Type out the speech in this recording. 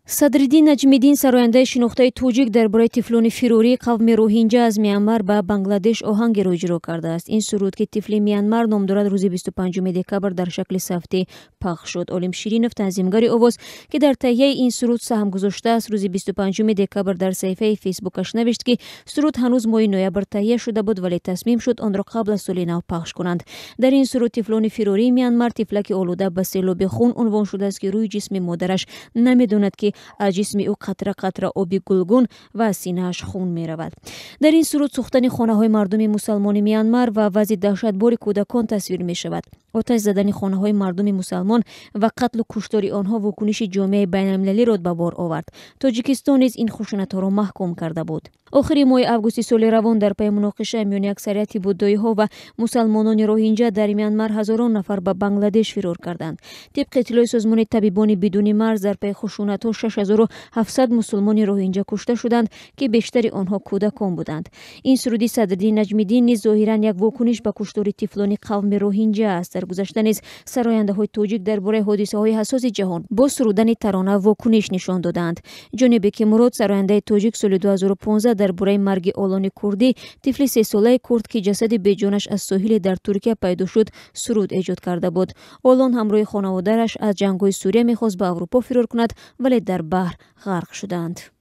Садриддин Наҷмиддин, сарояндаи шинохтаи тоҷик, дар бораи тифлони фирории қавми роҳинҷа аз Мянмар ба Бангладеш оҳангеро иҷро кардааст. Ин суруд, ки «Тифли Мянмар» ном дорад, рӯзи 25 декабр дар шакли савтӣ пахш шуд. Олим Ширинов, танзимгари овоз, ки дар таҳияи ин суруд саҳм гузоштааст, рӯзи 25 декабр дар саҳифаи Фейсбукаш навишт, ки суруд ҳанӯз моҳи ноябр таҳия шуда буд, вале тасмим шуд онро қабл аз соли нав пахш кунанд. Дар ин суруд тифлони фирории Мянмар тифлаки олуда ба селоби хун унвон шудааст, ки рӯи ҷисми модараш намедонад, ки аз ҷисми ӯ қатра қатра оби гулгун ва аз синааш хун меравад. Дар ин суруд сӯхтани хонаҳои мардуми мусалмони Мянмар ва вазъи даҳшатбори кӯдакон тасвир мешавад. Оташ задани хонаҳои мардуми мусалмон ва қатлу куштори онҳо вокуниши ҷомеаи байналмилалиро ба бор овард. Тоҷикистон низ ин хушунатҳоро маҳкум карда буд. Охири моҳи августи соли равон, дар пайи муноқиша миёни аксарияти буддоиҳо ва мусалмонони роҳинҷа дар Мянмар, ҳазорон нафар ба Бангладеш фирор карданд. Тибқи иттилои созмони Табибони бидуни марз, дар пайи хушунатҳо 6700 мусулмони роҳинҷа кушта шуданд, ки бештари онҳо кӯдакон буданд. Ин суруди Садриддин Наҷмиддин низ зоҳиран як вокуниш ба куштори тифлони қавми роҳинҷа аст. Дар гузашта низ сарояндаҳои тоҷик дар бораи ҳодисаҳои ҳассоси ҷаҳон бо сурудани тарона вокуниш нишон додаанд. Ҷонибеки Мурод, сарояндаи тоҷик, соли 2015 дар бораи марги Олони Курдӣ, тифли сесолаи курд, ки ҷасади беҷонаш аз соҳиле дар Туркия пайдо шуд, суруд эҷод карда буд. Олон ҳамроҳи хонаводараш аз ҷангҳои Сурия мехост ба Аврупо фирор кунад, вале дар баҳр ғарқ шуданд.